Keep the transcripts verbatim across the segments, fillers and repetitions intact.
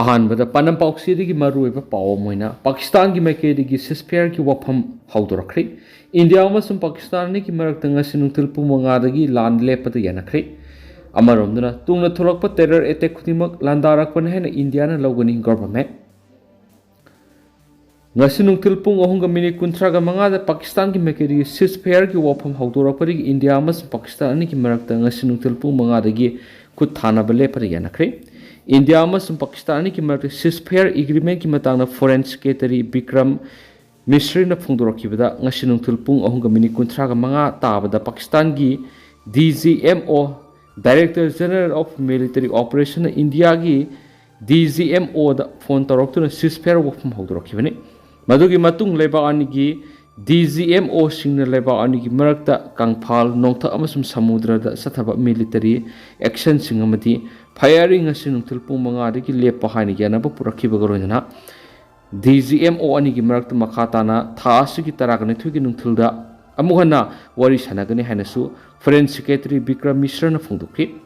ꯑꯍꯥꯟꯕꯗ ꯄꯥꯟꯗꯝ ꯄꯥꯎꯆꯦꯗꯒꯤ ꯃꯔꯨꯑꯣꯏꯕ ꯄꯥꯎ ꯑꯃ ꯑꯣꯏꯅ ꯄꯥꯀꯤꯁꯇꯥꯟꯒꯤ ꯃꯥꯏꯀꯩꯗꯒꯤ ceasefire-ꯒꯤ ꯋꯥꯐꯝ ꯍꯧꯗꯣꯔꯛꯈ꯭ꯔꯦ꯫ ꯏꯟꯗꯤꯌꯥ ꯑꯃꯁꯨꯡ ꯄꯥꯀꯤꯁꯇꯥꯟ ꯑꯅꯤꯒꯤ ꯃꯔꯛꯇ ꯉꯁꯤ ꯅꯨꯡꯊꯤꯜ ꯄꯨꯡ ꯃꯉꯥꯗꯒꯤ ꯂꯥꯟ ꯂꯦꯞꯄꯗ ꯌꯥꯅꯈ꯭ꯔꯦ꯫ ꯑꯃꯔꯣꯝꯗꯅ ꯇꯨꯡꯗ ꯊꯣꯛꯂꯛꯄ terror attack ꯈꯨꯗꯤꯡꯃꯛ ꯂꯥꯟꯗꯥꯔꯛꯄꯅꯤ ꯍꯥꯏꯅ ꯏꯟꯗꯤꯌꯥꯅ ꯂꯧꯒꯅꯤ꯫ Government ꯉꯁꯤ ꯅꯨꯡꯊꯤꯜ ꯄꯨꯡ ꯑꯍꯨꯝꯒ ꯃꯤꯅꯤꯠ ꯀꯨꯟꯊ꯭ꯔꯥꯒ ꯃꯉꯥꯗ ꯄꯥꯀꯤꯁꯇꯥꯟꯒꯤ ꯃꯥꯏꯀꯩꯗꯒꯤ ceasefire-ꯒꯤ ꯋꯥꯐꯝ ꯍꯧꯗꯣꯔꯛꯄꯗꯒꯤ ꯏꯟꯗꯤꯌꯥ ꯑꯃꯁꯨꯡ ꯄꯥꯀꯤꯁꯇꯥꯟ ꯑꯅꯤꯒꯤ ꯃꯔꯛꯇ ꯉꯁꯤ ꯅꯨꯡꯊꯤꯜ ꯄꯨꯡ ꯃꯉꯥꯗꯒꯤ ꯈꯨꯠ ꯊꯥꯅꯕ ꯂꯦꯞꯄꯗ ꯌꯥꯅꯈ꯭ꯔꯦ꯫ ꯏꯟꯗꯤꯌꯥ ꯑꯃꯁꯨꯡ ꯄꯥꯀꯤꯁꯇꯥꯟ ꯑꯅꯤꯒꯤ ꯃꯔꯛꯇ ceasefire agreement-ꯀꯤ ꯃꯇꯥꯡꯗ Foreign Secretary ꯕꯤꯀ꯭ꯔꯝ ꯃꯤꯁ꯭ꯔꯤꯅ ꯐꯣꯡꯗꯣꯔꯛꯈꯤꯕꯗ ꯉꯁꯤ ꯅꯨꯡꯊꯤꯜ ꯄꯨꯡ ꯑꯍꯨꯝꯒ ꯃꯤꯅꯤꯠ ꯀꯨꯟꯊ꯭ꯔꯥꯒ ꯃꯉꯥ ꯇꯥꯕꯗ ꯄꯥꯀꯤꯁꯇꯥꯟꯒꯤ D G M O, Director General of Military Operation-ꯅ ꯏꯟꯗꯤꯌꯥꯒꯤ D G M O-ꯗ ꯐꯣꯟ ꯇꯧꯔꯛꯇꯨꯅ ceasefire ꯋꯥꯐꯝ ꯍꯧꯗꯣꯔꯛꯈꯤꯕꯅꯤ꯫ ꯃꯗꯨꯒꯤ ꯃꯇꯨꯡ ꯂꯩꯕꯥꯛ ꯑꯅꯤꯒꯤ D G M O-ꯁꯤꯡꯅ ꯂꯩꯕꯥꯛ ꯑꯅꯤꯒꯤ ꯃꯔꯛꯇ ꯀꯪꯐꯥꯜ, ꯅꯣꯡꯊꯛ ꯑꯃꯁꯨꯡ ꯁꯃꯨꯗ꯭ꯔꯗ ꯆꯠꯊꯕ military action-ꯁꯤꯡ ꯑꯃꯗꯤ firing ꯑꯁꯤ ꯅꯨꯡꯊꯤꯜ ꯄꯨꯡ ꯃꯉꯥꯗꯒꯤ ꯂꯦꯞꯄ ꯍꯥꯏꯅ ꯌꯥꯅꯕ ꯄꯨꯔꯛꯈꯤꯕꯒ ꯂꯣꯏꯅꯅ D G M O ꯑꯅꯤꯒꯤ ꯃꯔꯛꯇ ꯃꯈꯥ ꯇꯥꯅ ꯊꯥ ꯑꯁꯤꯒꯤ ꯇꯔꯥꯒ ꯅꯤꯊꯣꯏꯒꯤ ꯅꯨꯡꯊꯤꯜꯗ ꯑꯃꯨꯛ ꯍꯟꯅ ꯋꯥꯔꯤ ꯁꯥꯟꯅꯒꯅꯤ ꯍꯥꯏꯅꯁꯨ Foreign Secretary ꯕꯤꯀ꯭ꯔꯝ ꯃꯤꯁ꯭ꯔꯅ ꯐꯣꯡꯗꯣꯛꯈꯤ꯫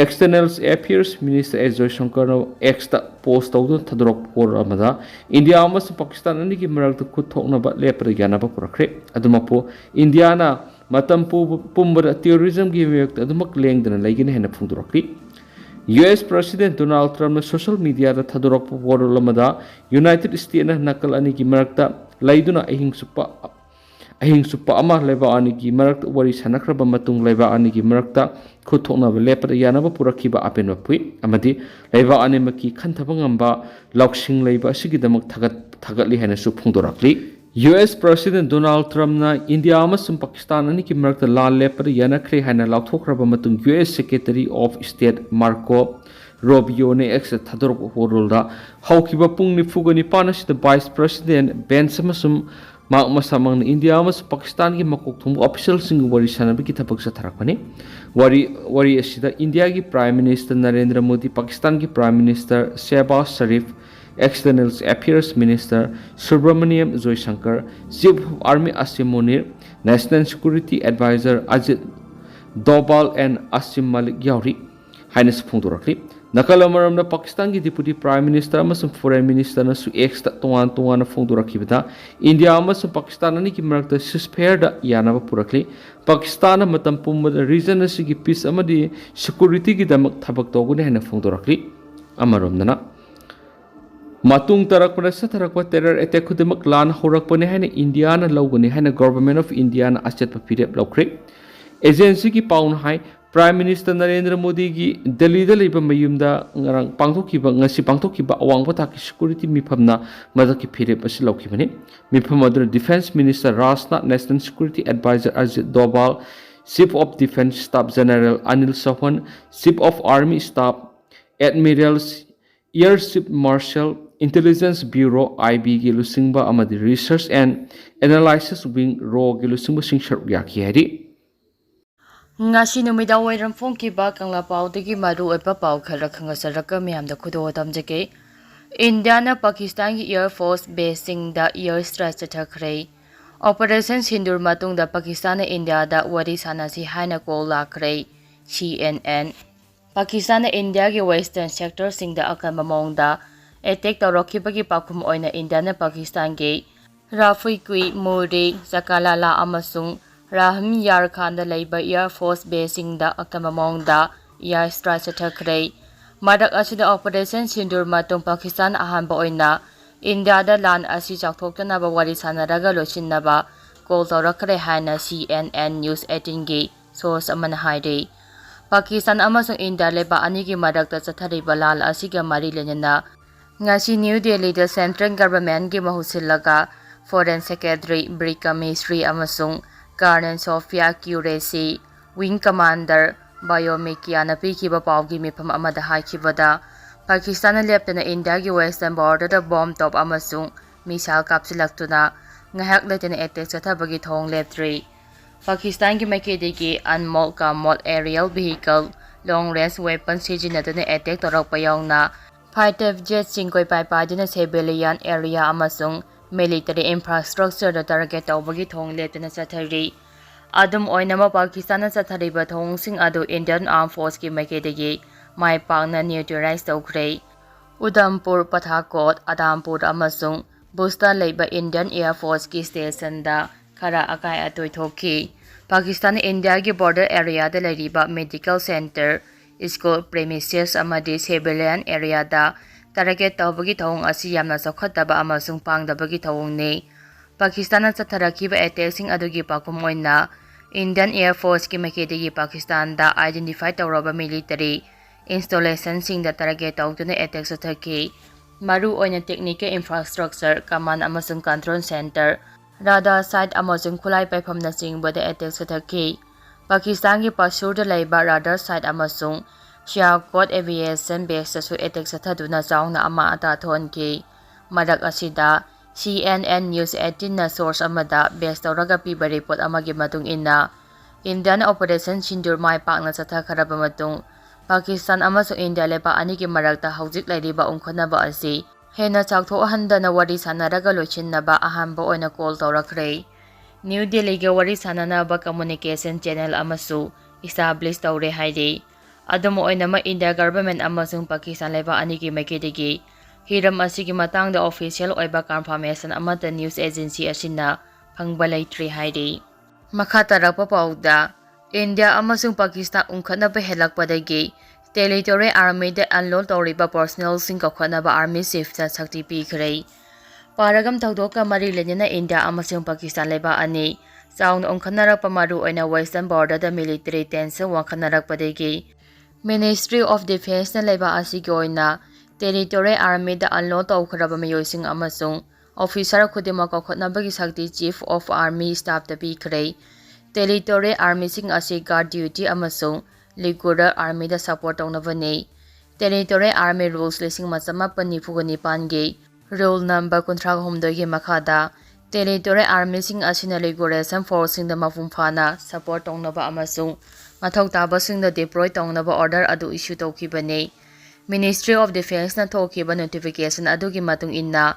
External Affairs Minister S ꯖꯣꯏꯁꯪꯀꯔꯅ X-ꯇ post ꯇꯧꯗꯨꯅ ꯊꯥꯗꯣꯔꯛꯄ ꯋꯥꯔꯣꯜ ꯑꯃꯗ ꯏꯟꯗꯤꯌꯥ ꯑꯃꯁꯨꯡ ꯄꯥꯀꯤꯁꯇꯥꯟ ꯑꯅꯤꯒꯤ ꯃꯔꯛꯇ ꯈꯨꯠ ꯊꯣꯛꯅꯕ ꯂꯦꯞꯄꯗ ꯌꯥꯅꯕ ꯄꯨꯔꯛꯈ꯭ꯔꯦ꯫ ꯑꯗꯨꯃꯛꯄꯨ ꯏꯟꯗꯤꯌꯥꯅ ꯃꯇꯝ ꯄꯨ-, ꯄꯨꯝꯕꯗ terrorism-ꯒꯤ ꯃꯥꯌꯣꯛꯇ ꯑꯗꯨꯃꯛ ꯂꯦꯡꯗꯅ ꯂꯩꯒꯅꯤ ꯍꯥꯏꯅ ꯐꯣꯡꯗꯣꯔꯛꯂꯤ꯫ U S President Donald Trump-ꯅ social media-ꯗ ꯊꯥꯗꯣꯔꯛꯄ ꯋꯥꯔꯣꯜ ꯑꯃꯗ United States-ꯅ ꯅꯥꯀꯜ ꯑꯅꯤꯒꯤ ꯃꯔꯛꯇ ꯂꯩꯗꯨꯅ ꯑꯍꯤꯡ ꯆꯨꯞꯄ ꯑꯍꯤꯡ ꯆꯨꯞꯄ ꯑꯃ ꯂꯩꯕꯥꯛ ꯑꯅꯤꯒꯤ ꯃꯔꯛꯇ ꯋꯥꯔꯤ ꯁꯥꯟꯅꯈ꯭ꯔꯕ ꯃꯇꯨꯡ ꯂꯩꯕꯥꯛ ꯑꯅꯤꯒꯤ ꯃꯔꯛꯇ ꯈꯨꯠ ꯊꯣꯛꯅꯕ ꯂꯦꯞꯄꯗ ꯌꯥꯅꯕ ꯄꯨꯔꯛꯈꯤꯕ ꯑꯄꯦꯟꯕ ꯐꯣꯡꯏ ꯑꯃꯗꯤ ꯂꯩꯕꯥꯛ ꯑꯅꯤꯃꯛꯀꯤ ꯈꯟꯊꯕ ꯉꯝꯕ ꯂꯧꯁꯤꯡ ꯂꯩꯕ ꯑꯁꯤꯒꯤꯗꯃꯛ ꯊꯥꯒꯠ-, ꯊꯥꯒꯠꯂꯤ ꯍꯥꯏꯅꯁꯨ ꯐꯣꯡꯗꯣꯔꯛꯂꯤ꯫ U S President Donald Trump-ꯅ ꯏꯟꯗꯤꯌꯥ ꯑꯃꯁꯨꯡ ꯄꯥꯀꯤꯁꯇꯥꯟ ꯑꯅꯤꯒꯤ ꯃꯔꯛꯇ ꯂꯥꯟ ꯂꯦꯞꯄꯗ ꯌꯥꯅꯈ꯭ꯔꯦ ꯍꯥꯏꯅ ꯂꯥꯎꯊꯣꯛꯈ꯭ꯔꯕ ꯃꯇꯨꯡ U S Secretary of State Marco Rubio-ꯅ X-ꯇ ꯊꯥꯗꯣꯔꯛꯄ ꯋꯥꯔꯣꯜꯗ ꯍꯧꯈꯤꯕ ꯄꯨꯡ ꯅꯤꯐꯨꯒ ꯅꯤꯄꯥꯟ ꯑꯁꯤꯗ Vice President Pence ꯑꯃꯁꯨꯡ ꯃꯍꯥꯛ ꯃꯁꯥꯃꯛꯅ ꯏꯟꯗꯤꯌꯥ ꯑꯃꯁꯨꯡ ꯄꯥꯀꯤꯁꯇꯥꯟꯒꯤ ꯃꯀꯣꯛ ꯊꯣꯡꯕ official-ꯁꯤꯡꯒ ꯋꯥꯔꯤ ꯁꯥꯟꯅꯕꯒꯤ ꯊꯕꯛ ꯆꯠꯊꯔꯛꯄꯅꯤ꯫ ꯋꯥꯔꯤ, ꯋꯥꯔꯤ ꯑꯁꯤꯗ ꯏꯟꯗꯤꯌꯥꯒꯤ Prime Minister Narendra Modi, ꯄꯥꯀꯤꯁꯇꯥꯟꯒꯤ Prime Minister ꯁꯦꯍꯕꯥꯖ Sharif, External Affairs Minister Subramaniam ꯖꯣꯏꯁꯪꯀꯔ, Chief of Army ꯑꯁꯤꯝ ꯃꯨꯅꯤꯔ, National Security Advisor Ajit ꯗꯣꯚꯥꯜ and ꯑꯁꯤꯝ ꯃꯥꯂꯤꯛ ꯌꯥꯎꯔꯤ ꯍꯥꯏꯅꯁꯨ ꯐꯣꯡꯗꯣꯔꯛꯂꯤ꯫ ꯅꯥꯀꯜ ꯑꯃꯔꯣꯝꯗ, ꯄꯥꯀꯤꯁꯇꯥꯟꯒꯤ Deputy Prime Minister ꯑꯃꯁꯨꯡ Foreign Ministerꯅꯁꯨ Xꯇ ꯇꯣꯉꯥꯟ ꯇꯣꯉꯥꯟꯅ ꯐꯣꯡꯗꯣꯔꯛꯈꯤꯕꯗ, ꯏꯟꯗꯤꯌꯥ ꯑꯃꯁꯨꯡ ꯄꯥꯀꯤꯁꯇꯥꯟ ꯑꯅꯤꯒꯤ ꯃꯔꯛꯇ ceasefireda ꯌꯥꯅꯕ ꯄꯨꯔꯛꯂꯤ꯫ ꯄꯥꯀꯤꯁꯇꯥꯟꯅ ꯃꯇꯝ ꯄꯨꯝꯕꯗ region ꯑꯁꯤꯒꯤ peace ꯑꯃꯗꯤ securityꯒꯤꯗꯃꯛ ꯊꯕꯛ ꯇꯧꯒꯅꯤ ꯍꯥꯏꯅ ꯐꯣꯡꯗꯣꯔꯛꯂꯤ꯫ ꯑꯃꯔꯣꯝꯗꯅ, ꯃꯇꯨꯡ ꯇꯥꯔꯛꯄꯗ ꯆꯠꯊꯔꯛꯄ terror attack ꯈꯨꯗꯤꯡꯃꯛ ꯂꯥꯟ ꯍꯧꯔꯛꯄꯅꯤ ꯍꯥꯏꯅ ꯏꯟꯗꯤꯌꯥꯅ ꯂꯧꯒꯅꯤ ꯍꯥꯏꯅ Government of Indiaꯅ ꯑꯆꯦꯠꯄ ꯐꯤꯔꯦꯞ ꯂꯧꯈ꯭ꯔꯦ꯫ Agencyꯒꯤ ꯄꯥꯎꯅ ꯍꯥꯏ, Prime Minister ꯅꯔꯦꯟꯗ꯭ꯔ ꯃꯣꯗꯤꯒꯤ ꯗꯦꯜꯂꯤꯗ ꯂꯩꯕ ꯃꯌꯨꯝꯗ ꯉꯔꯥꯡ ꯄꯥꯡꯊꯣꯛꯈꯤꯕ, ꯉꯁꯤ ꯄꯥꯡꯊꯣꯛꯈꯤꯕ ꯑꯋꯥꯡꯕ ꯊꯥꯛꯀꯤ security ꯃꯤꯐꯝꯅ ꯃꯗꯛꯀꯤ ꯐꯤꯔꯦꯞ ꯑꯁꯤ ꯂꯧꯈꯤꯕꯅꯤ꯫ ꯃꯤꯐꯝ ꯑꯗꯨꯗ Defence Minister Rajnath, National Security Advisor Ajit ꯗꯣꯚꯥꯜ, Chief of Defence Staff General Anil ꯆꯧꯍꯥꯟ, Chief of Army Staff, Admirals, Air Chief Marshal, Intelligence Bureau, IBꯒꯤ ꯂꯨꯆꯤꯡꯕ ꯑꯃꯗꯤ Research and Analysis Wing, RAWꯒꯤ ꯂꯨꯆꯤꯡꯕꯁꯤꯡ ꯁꯔꯨꯛ ꯌꯥꯈꯤ ꯍꯥꯏꯔꯤ꯫ ꯉꯁꯤ ꯅꯨꯃꯤꯗꯥꯡ ꯋꯥꯏꯔꯝ ꯐꯣꯡꯈꯤꯕ ꯀꯪꯂꯥ ꯄꯥꯎꯗꯒꯤ ꯃꯔꯨꯑꯣꯏꯕ ꯄꯥꯎ ꯈꯔ ꯈꯪꯍꯟꯖꯔꯒ ꯃꯌꯥꯝꯗ ꯈꯨꯗꯣꯜ ꯇꯝꯖꯒꯦ꯫ ꯏꯟꯗꯤꯌꯥꯅ ꯄꯥꯀꯤꯁꯇꯥꯟꯒꯤ Air Force baseꯁꯤꯡꯗ air strike ꯆꯠꯊꯈ꯭ꯔꯦ꯫ Operation ꯁꯤꯟꯗꯨꯔ ꯃꯇꯨꯡꯗ ꯄꯥꯀꯤꯁꯇꯥꯟꯅ ꯏꯟꯗꯤꯌꯥꯗ ꯋꯥꯔꯤ ꯁꯥꯟꯅꯁꯤ ꯍꯥꯏꯅ call ꯂꯥꯛꯈ꯭ꯔꯦ꯫ CNN꯫ ꯄꯥꯀꯤꯁꯇꯥꯟꯅ ꯏꯟꯗꯤꯌꯥꯒꯤ western sectorꯁꯤꯡꯗ ꯑꯀꯟꯕ ꯃꯑꯣꯡꯗ attack ꯇꯧꯔꯛꯈꯤꯕꯒꯤ ꯄꯥꯎꯈꯨꯝ ꯑꯣꯏꯅ ꯏꯟꯗꯤꯌꯥꯅ ꯄꯥꯀꯤꯁꯇꯥꯟꯒꯤ ꯔꯥꯐꯤꯀꯨꯏ, ꯃꯨꯔꯤ, ꯆꯀꯥꯂꯥꯂꯥ ꯑꯃꯁꯨꯡ ꯔꯥꯍꯝ ꯌꯥꯔ ꯈꯥꯟꯗ ꯂꯩꯕ Air Force baseꯁꯤꯡꯗ ꯑꯀꯟꯕ ꯃꯑꯣꯡꯗ air strike ꯆꯠꯊꯈ꯭ꯔꯦ꯫ ꯃꯔꯛ ꯑꯁꯤꯗ Operation ꯁꯤꯟꯗꯨꯔ ꯃꯇꯨꯡ ꯄꯥꯀꯤꯁꯇꯥꯟ ꯑꯍꯥꯟꯕ ꯑꯣꯏꯅ ꯏꯟꯗꯤꯌꯥꯗ ꯂꯥꯟ ꯑꯁꯤ ꯆꯥꯎꯊꯣꯛꯇꯅꯕ ꯋꯥꯔꯤ ꯁꯥꯟꯅꯔꯒ ꯂꯣꯏꯁꯤꯟꯅꯕ call ꯇꯧꯔꯛꯈ꯭ꯔꯦ ꯍꯥꯏꯅ CNN News eighteenꯒꯤ source ꯑꯃꯅ ꯍꯥꯏꯔꯤ꯫ ꯄꯥꯀꯤꯁꯇꯥꯟ ꯑꯃꯁꯨꯡ ꯏꯟꯗꯤꯌꯥ ꯂꯩꯕꯥꯛ ꯑꯅꯤꯒꯤ ꯃꯔꯛꯇ ꯆꯠꯊꯔꯤꯕ ꯂꯥꯟ ꯑꯁꯤꯒ ꯃꯔꯤ ꯂꯩꯅꯅ ꯉꯁꯤ ꯅ꯭ꯌꯨ ꯗꯦꯜꯂꯤꯗ central governmentꯀꯤ ꯃꯍꯨꯠ ꯁꯤꯜꯂꯒ Foreign Secretary ꯕ꯭ꯔꯤꯀ ꯃꯤꯁ꯭ꯔꯤ ꯑꯃꯁꯨꯡ Colonel ꯁꯣꯐꯤꯌꯥ ꯀ꯭ꯌꯨꯔꯦꯁꯤ, Wing Commander ꯕꯥꯌꯣꯃꯤꯀꯤꯌꯥꯅ ꯄꯤꯈꯤꯕ ꯄꯥꯎꯒꯤ ꯃꯤꯐꯝ ꯑꯃꯗ ꯍꯥꯏꯈꯤꯕꯗ, ꯄꯥꯀꯤꯁꯇꯥꯟꯅ ꯂꯦꯞꯇꯅ ꯏꯟꯗꯤꯌꯥꯒꯤ western borderꯗ bomb ꯇꯣꯞ ꯑꯃꯁꯨꯡ missile ꯀꯥꯞꯁꯤꯜꯂꯛꯇꯨꯅ ꯉꯥꯏꯍꯥꯛ ꯂꯩꯇꯅ attack ꯆꯠꯊꯕꯒꯤ ꯊꯧꯑꯣꯡ ꯂꯦꯞꯇ꯭ꯔꯤ꯫ ꯄꯥꯀꯤꯁꯇꯥꯟꯒꯤ ꯃꯥꯏꯀꯩꯗꯒꯤ unmanned ꯀ manned aerial vehicle, long range weapon ꯁꯤꯖꯤꯟꯅꯗꯨꯅ attack ꯇꯧꯔꯛꯄ ꯌꯥꯎꯅ fighter jetꯁꯤꯡ ꯀꯣꯏꯄꯥꯏ ꯄꯥꯏꯗꯨꯅ civilian area ꯑꯃꯁꯨꯡ military infrastructureꯗ target ꯇꯧꯕꯒꯤ ꯊꯧꯑꯣꯡ ꯂꯦꯞꯇꯅ ꯆꯠꯊꯔꯤ꯫ ꯑꯗꯨꯝ ꯑꯣꯏꯅꯃꯛ, ꯄꯥꯀꯤꯁꯇꯥꯟꯅ ꯆꯠꯊꯔꯤꯕ ꯊꯧꯑꯣꯡꯁꯤꯡ ꯑꯗꯨ Indian Armed Forceꯀꯤ ꯃꯥꯏꯀꯩꯗꯒꯤ ꯃꯥꯏ ꯄꯥꯛꯅ neutralize ꯇꯧꯈ꯭ꯔꯦ꯫ ꯎꯗꯝꯄꯨꯔ, ꯄꯊꯥꯀꯣꯠ, ꯑꯗꯥꯝꯄꯨꯔ ꯑꯃꯁꯨꯡ ꯚꯨꯖꯇ ꯂꯩꯕ Indian Air Forceꯀꯤ stationꯗ ꯈꯔ ꯑꯀꯥꯏ ꯑꯇꯣꯏ ꯊꯣꯛꯈꯤ꯫ ꯄꯥꯀꯤꯁꯇꯥꯟꯅ ꯏꯟꯗꯤꯌꯥꯒꯤ border areaꯗ ꯂꯩꯔꯤꯕ medical center, school premises ꯑꯃꯗꯤ civilian areaꯗ target ꯇꯧꯕꯒꯤ ꯊꯧꯑꯣꯡ ꯑꯁꯤ ꯌꯥꯝꯅ ꯆꯥꯎꯈꯠꯇꯕ ꯑꯃꯁꯨꯡ ꯄꯥꯡꯗꯕꯒꯤ ꯊꯧꯑꯣꯡꯅꯤ꯫ ꯄꯥꯀꯤꯁꯇꯥꯟꯅ ꯆꯠꯊꯔꯛꯈꯤꯕ attackꯁꯤꯡ ꯑꯗꯨꯒꯤ ꯄꯥꯎꯈꯨꯝ ꯑꯣꯏꯅ Indian Air Forceꯀꯤ ꯃꯥꯏꯀꯩꯗꯒꯤ ꯄꯥꯀꯤꯁꯇꯥꯟꯗ identify ꯇꯧꯔꯕ military installationꯁꯤꯡꯗ target ꯇꯧꯗꯨꯅ attack ꯆꯠꯊꯈꯤ꯫ ꯃꯔꯨꯑꯣꯏꯅ technical infrastructure, command ꯑꯃꯁꯨꯡ control center, radar site ꯑꯃꯁꯨꯡ ꯈꯨꯠꯂꯥꯏ ꯄꯥꯏꯐꯝꯅꯆꯤꯡꯕꯗ attack ꯆꯠꯊꯈꯤ꯫ ꯄꯥꯀꯤꯁꯇꯥꯟꯒꯤ ꯄꯁꯨꯔꯗ ꯂꯩꯕ radar site ꯑꯃꯁꯨꯡ ꯁꯤꯌꯥꯀꯣꯠ aviation baseꯇꯁꯨ attack ꯆꯠꯊꯗꯨꯅ ꯆꯥꯎꯅ ꯑꯃꯥꯡ ꯑꯇꯥ ꯊꯣꯛꯍꯟꯈꯤ꯫ ꯃꯔꯛ ꯑꯁꯤꯗ, C N N News eighteenꯅ source ꯑꯃꯗ base ꯇꯧꯔꯒ ꯄꯤꯕ report ꯑꯃꯒꯤ ꯃꯇꯨꯡ ꯏꯟꯅ, Indian Operation Sindoor ꯃꯥꯏ ꯄꯥꯛꯅ ꯆꯠꯊꯈ꯭ꯔꯕ ꯃꯇꯨꯡ, ꯄꯥꯀꯤꯁꯇꯥꯟ ꯑꯃꯁꯨꯡ ꯏꯟꯗꯤꯌꯥ ꯂꯩꯕꯥꯛ ꯑꯅꯤꯒꯤ ꯃꯔꯛꯇ ꯍꯧꯖꯤꯛ ꯂꯩꯔꯤꯕ ꯎꯪꯈꯠꯅꯕ ꯑꯁꯤ ꯍꯦꯟꯅ ꯆꯥꯎꯊꯣꯛꯍꯟꯗꯅ ꯋꯥꯔꯤ ꯁꯥꯟꯅꯔꯒ ꯂꯣꯏꯁꯤꯟꯅꯕ ꯑꯍꯥꯟꯕ ꯑꯣꯏꯅ call ꯇꯧꯔꯛꯈ꯭ꯔꯦ꯫ ꯅ꯭ꯌꯨ ꯗꯦꯜꯂꯤꯒ ꯋꯥꯔꯤ ꯁꯥꯟꯅꯅꯕ communication channel ꯑꯃꯁꯨ establish ꯇꯧꯔꯦ ꯍꯥꯏꯔꯤ꯫ ꯑꯗꯨꯝ ꯑꯣꯏꯅꯃꯛ, ꯏꯟꯗꯤꯌꯥ government ꯑꯃꯁꯨꯡ ꯄꯥꯀꯤꯁꯇꯥꯟ ꯂꯩꯕꯥꯛ ꯑꯅꯤꯒꯤ ꯃꯥꯏꯀꯩꯗꯒꯤ ꯍꯤꯔꯝ ꯑꯁꯤꯒꯤ ꯃꯇꯥꯡꯗ official ꯑꯣꯏꯕ confirmation ꯑꯃꯠꯇ news agency ꯑꯁꯤꯅ ꯐꯪꯕ ꯂꯩꯇ꯭ꯔꯤ ꯍꯥꯏꯔꯤ꯫ ꯃꯈꯥ ꯇꯥꯔꯛꯄ ꯄꯥꯎꯗ, ꯏꯟꯗꯤꯌꯥ ꯑꯃꯁꯨꯡ ꯄꯥꯀꯤꯁꯇꯥꯟ ꯎꯪꯈꯠꯅꯕ ꯍꯦꯜꯂꯛꯄꯗꯒꯤ territorial armyꯗ enroll ꯇꯧꯔꯤꯕ personnelꯁꯤꯡ ꯀꯧꯈꯠꯅꯕ army chiefꯇ ꯁꯛꯇꯤ ꯄꯤꯈ꯭ꯔꯦ꯫ ꯄꯥꯔꯒꯝ ꯊꯧꯗꯣꯛꯀ ꯃꯔꯤ ꯂꯩꯅꯅ ꯏꯟꯗꯤꯌꯥ ꯑꯃꯁꯨꯡ ꯄꯥꯀꯤꯁꯇꯥꯟ ꯂꯩꯕꯥꯛ ꯑꯅꯤ ꯆꯥꯎꯅ ꯎꯪꯈꯠꯅꯔꯛꯄ, ꯃꯔꯨꯑꯣꯏꯅ western borderꯗ military tension ꯋꯥꯡꯈꯠꯅꯔꯛꯄꯗꯒꯤ Ministry of Defenceꯅ ꯂꯩꯕꯥꯛ ꯑꯁꯤꯒꯤ ꯑꯣꯏꯅ territorial armyꯗ enroll ꯇꯧꯈ꯭ꯔꯕ ꯃꯤꯑꯣꯏꯁꯤꯡ ꯑꯃꯁꯨꯡ officer ꯈꯨꯗꯤꯡꯃꯛ ꯀꯧꯈꯠꯅꯕꯒꯤ ꯁꯛꯇꯤ Chief of Army Staffꯇ ꯄꯤꯈ꯭ꯔꯦ꯫ Territorial armyꯁꯤꯡ ꯑꯁꯤ guard duty ꯑꯃꯁꯨꯡ regular armyꯗ support ꯇꯧꯅꯕꯅꯤ꯫ Territorial Army Rules ꯂꯤꯁꯤꯡ ꯑꯃ ꯆꯃꯥꯄꯟ ꯅꯤꯐꯨꯒ ꯅꯤꯄꯥꯟꯒꯤ rule number ꯀꯨꯟꯊ꯭ꯔꯥ ꯍꯨꯝꯗꯣꯏꯒꯤ ꯃꯈꯥꯗ, territorial armyꯁꯤꯡ ꯑꯁꯤꯅ regulation forceꯁꯤꯡꯗ ꯃꯄꯨꯡ ꯐꯥꯅ support ꯇꯧꯅꯕ ꯑꯃꯁꯨꯡ ꯃꯊꯧ ꯇꯥꯕꯁꯤꯡꯗ deploy ꯇꯧꯅꯕ order ꯑꯗꯨ issue ꯇꯧꯈꯤꯕꯅꯤ꯫ Ministry of Defenceꯅ ꯊꯣꯛꯈꯤꯕ notification ꯑꯗꯨꯒꯤ ꯃꯇꯨꯡ ꯏꯟꯅ,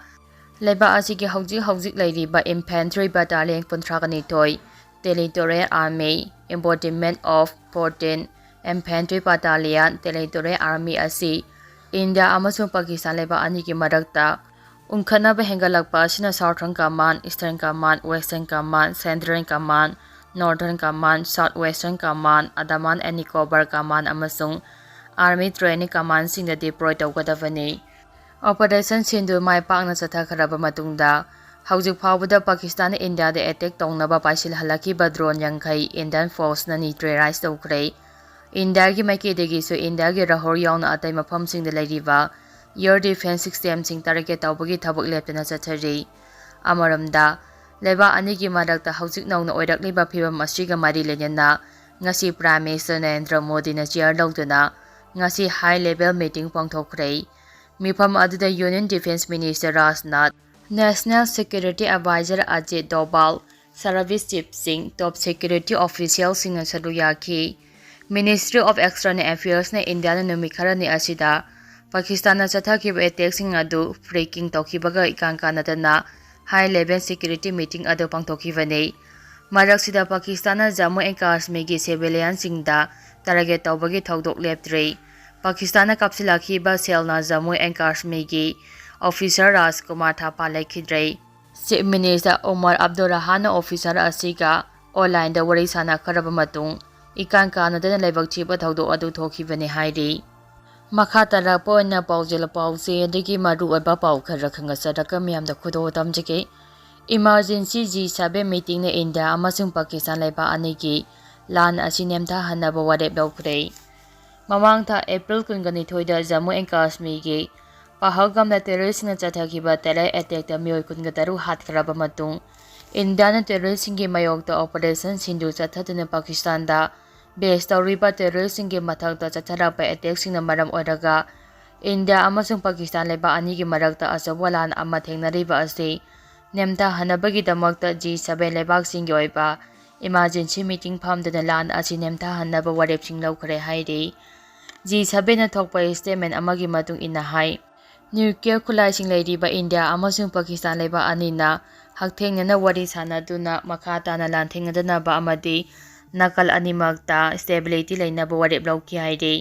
ꯂꯩꯕꯥꯛ ꯑꯁꯤꯒꯤ ꯍꯧꯖꯤꯛ ꯍꯧꯖꯤꯛ ꯂꯩꯔꯤꯕ infantry battalion ꯀꯨꯟꯊ꯭ꯔꯥꯒ ꯅꯤꯊꯣꯏ, territorial army, embodiment of fourteen Infantry Battalion, Territorial Army ꯑꯁꯤ ꯏꯟꯗꯤꯌꯥ ꯑꯃꯁꯨꯡ ꯄꯥꯀꯤꯁꯇꯥꯟ ꯂꯩꯕꯥꯛ ꯑꯅꯤꯒꯤ ꯃꯔꯛꯇ ꯎꯪꯈꯠꯅꯕ ꯍꯦꯟꯒꯠꯂꯛꯄ ꯑꯁꯤꯅ Southern Command, Eastern Command, Western Command, Central Command, Northern Command, South Western Command, Andaman and Nicobar Command ꯑꯃꯁꯨꯡ Army Training Commandꯁꯤꯡꯗ deploy ꯇꯧꯒꯗꯕꯅꯤ꯫ Operation ꯁꯤꯟꯗꯨ ꯃꯥꯏ ꯄꯥꯛꯅ ꯆꯠꯊꯈ꯭ꯔꯕ ꯃꯇꯨꯡꯗ, ꯍꯧꯖꯤꯛ ꯐꯥꯎꯕꯗ ꯄꯥꯀꯤꯁꯇꯥꯟꯅ ꯏꯟꯗꯤꯌꯥꯗ attack ꯇꯧꯅꯕ ꯄꯥꯏꯁꯤꯜꯍꯜꯂꯛꯈꯤꯕ drone ꯌꯥꯡꯈꯩ Indian forceꯅ neutralize ꯇꯧꯈ꯭ꯔꯦ꯫ ꯏꯟꯗꯤꯌꯥꯒꯤ ꯃꯥꯏꯀꯩꯗꯒꯤꯁꯨ ꯏꯟꯗꯤꯌꯥꯒꯤ ꯔꯥꯍꯣꯔ ꯌꯥꯎꯅ ꯑꯇꯩ ꯃꯐꯝꯁꯤꯡꯗ ꯂꯩꯔꯤꯕ air defence systemꯁꯤꯡ target ꯇꯧꯕꯒꯤ ꯊꯕꯛ ꯂꯦꯞꯇꯅ ꯆꯠꯊꯔꯤ꯫ ꯑꯃꯔꯣꯝꯗ, ꯂꯩꯕꯥꯛ ꯑꯅꯤꯒꯤ ꯃꯔꯛꯇ ꯍꯧꯖꯤꯛ ꯅꯧꯅ ꯑꯣꯏꯔꯛꯂꯤꯕ ꯐꯤꯚꯝ ꯑꯁꯤꯒ ꯃꯔꯤ ꯂꯩꯅꯅ ꯉꯁꯤ Prime Minister ꯅꯔꯦꯟꯗ꯭ꯔ ꯃꯣꯗꯤꯅ chair ꯂꯧꯗꯨꯅ ꯉꯁꯤ high level meeting ꯄꯥꯡꯊꯣꯛꯈ꯭ꯔꯦ꯫ ꯃꯤꯐꯝ ꯑꯗꯨꯗ Union Defence Minister Rajnath, National Security Advisor Ajit ꯗꯣꯚꯥꯜ, Service Chiefꯁꯤꯡ, top security officialꯁꯤꯡꯅ ꯁꯔꯨꯛ ꯌꯥꯈꯤ꯫ Ministry of External Affairsꯅ ꯏꯟꯗꯤꯌꯥꯅ ꯅꯨꯃꯤꯠ ꯈꯔꯅꯤ ꯑꯁꯤꯗ ꯄꯥꯀꯤꯁꯇꯥꯟꯅ ꯆꯠꯊꯈꯤꯕ attackꯁꯤꯡ ꯑꯗꯨ freaking ꯇꯧꯈꯤꯕꯒ ꯏꯀꯥꯟ ꯀꯥꯟꯅꯗꯅ high level security meeting ꯑꯗꯨ ꯄꯥꯡꯊꯣꯛꯈꯤꯕꯅꯤ꯫ ꯃꯔꯛꯁꯤꯗ ꯄꯥꯀꯤꯁꯇꯥꯟꯅ ꯖꯝꯃꯨ ꯑꯦꯟ ꯀꯥꯁꯃꯤꯔꯒꯤ civilianꯁꯤꯡꯗ target ꯇꯧꯕꯒꯤ ꯊꯧꯗꯣꯛ ꯂꯦꯞꯇ꯭ꯔꯤ꯫ ꯄꯥꯀꯤꯁꯇꯥꯟꯅ ꯀꯥꯞꯁꯤꯜꯂꯛꯈꯤꯕ shellꯅ ꯖꯝꯃꯨ ꯑꯦꯟ ꯀꯥꯁꯃꯤꯔꯒꯤ officer ꯔꯥꯖꯀꯨꯃꯥꯔ ꯊꯥꯄꯥ ꯂꯩꯈꯤꯗ꯭ꯔꯦ꯫ Chief Minister Umar Abdur ꯔꯍꯥꯟꯅ officer ꯑꯁꯤꯒ onlineꯗ ꯋꯥꯔꯤ ꯁꯥꯟꯅꯈ꯭ꯔꯕ ꯃꯇꯨꯡ, ꯏꯀꯥꯟ ꯀꯥꯟꯅꯗꯅ ꯂꯥꯏꯕꯛ ꯊꯤꯕ ꯊꯧꯗꯣꯛ ꯑꯗꯨ ꯊꯣꯛꯈꯤꯕꯅꯤ ꯍꯥꯏꯔꯤ꯫ ꯃꯈꯥ ꯇꯥꯔꯛꯄ ꯑꯣꯏꯅ ꯄꯥꯎꯖꯦꯜ ꯄꯥꯎꯆꯦ ꯑꯗꯒꯤ ꯃꯔꯨꯑꯣꯏꯕ ꯄꯥꯎ ꯈꯔ ꯈꯪꯍꯟꯖꯔꯒ ꯃꯤꯌꯥꯝꯗ ꯈꯨꯗꯣꯜ ꯇꯝꯖꯒꯦ꯫ Emergency G seven meetingꯅ ꯏꯟꯗꯤꯌꯥ ꯑꯃꯁꯨꯡ ꯄꯥꯀꯤꯁꯇꯥꯟ ꯂꯩꯕꯥꯛ ꯑꯅꯤꯒꯤ ꯂꯥꯟ ꯑꯁꯤ ꯅꯦꯝꯊꯍꯟꯅꯕ ꯋꯥꯔꯦꯞ ꯂꯧꯈ꯭ꯔꯦ꯫ ꯃꯃꯥꯡ ꯊꯥ April ꯀꯨꯟꯒ ꯅꯤꯊꯣꯏꯗ ꯖꯝꯃꯨ ꯑꯦꯟ ꯀꯥꯁꯃꯤꯔꯒꯤ ꯄꯍꯜꯒꯥꯝꯗ terroristꯁꯤꯡꯅ ꯆꯠꯊꯈꯤꯕ terror attackꯇ ꯃꯤꯑꯣꯏ ꯀꯨꯟꯒ ꯇꯔꯨꯛ ꯍꯥꯠꯈ꯭ꯔꯕ ꯃꯇꯨꯡ, ꯏꯟꯗꯤꯌꯥꯅ terroristꯁꯤꯡꯒꯤ ꯃꯥꯌꯣꯛꯇ Operation ꯁꯤꯟꯗꯨ ꯆꯠꯊꯗꯨꯅ ꯄꯥꯀꯤꯁꯇꯥꯟꯗ base ꯇꯧꯔꯤꯕ terroristꯁꯤꯡꯒꯤ ꯃꯊꯛꯇ ꯆꯠꯊꯔꯛꯄ attackꯁꯤꯡꯅ ꯃꯔꯝ ꯑꯣꯏꯔꯒ ꯏꯟꯗꯤꯌꯥ ꯑꯃꯁꯨꯡ ꯄꯥꯀꯤꯁꯇꯥꯟ ꯂꯩꯕꯥꯛ ꯑꯅꯤꯒꯤ ꯃꯔꯛꯇ ꯑꯆꯧꯕ ꯂꯥꯟ ꯑꯃ ꯊꯦꯡꯅꯔꯤꯕ ꯑꯁꯤ ꯅꯦꯝꯊꯍꯟꯅꯕꯒꯤꯗꯃꯛꯇ G seven ꯂꯩꯕꯥꯛꯁꯤꯡꯒꯤ ꯑꯣꯏꯕ emergency meeting ꯐꯝꯗꯨꯅ ꯂꯥꯟ ꯑꯁꯤ ꯅꯦꯝꯊꯍꯟꯅꯕ ꯋꯥꯔꯦꯞꯁꯤꯡ ꯂꯧꯈ꯭ꯔꯦ ꯍꯥꯏꯔꯤ꯫ G sevenꯅ ꯊꯣꯛꯄ statement ꯑꯃꯒꯤ ꯃꯇꯨꯡ ꯏꯟꯅ ꯍꯥꯏ, nuclear ꯈꯨꯠꯂꯥꯏꯁꯤꯡ ꯂꯩꯔꯤꯕ ꯏꯟꯗꯤꯌꯥ ꯑꯃꯁꯨꯡ ꯄꯥꯀꯤꯁꯇꯥꯟ ꯂꯩꯕꯥꯛ ꯑꯅꯤꯅ ꯍꯛꯊꯦꯡꯅꯅ ꯋꯥꯔꯤ ꯁꯥꯟꯅꯗꯨꯅ ꯃꯈꯥ ꯇꯥꯅ ꯂꯥꯟꯊꯦꯡꯅꯗꯅꯕ ꯑꯃꯗꯤ ꯅꯥꯀꯜ ꯑꯅꯤꯃꯛꯇ stability ꯂꯩꯅꯕ ꯋꯥꯔꯦꯞ ꯂꯧꯈꯤ ꯍꯥꯏꯔꯤ꯫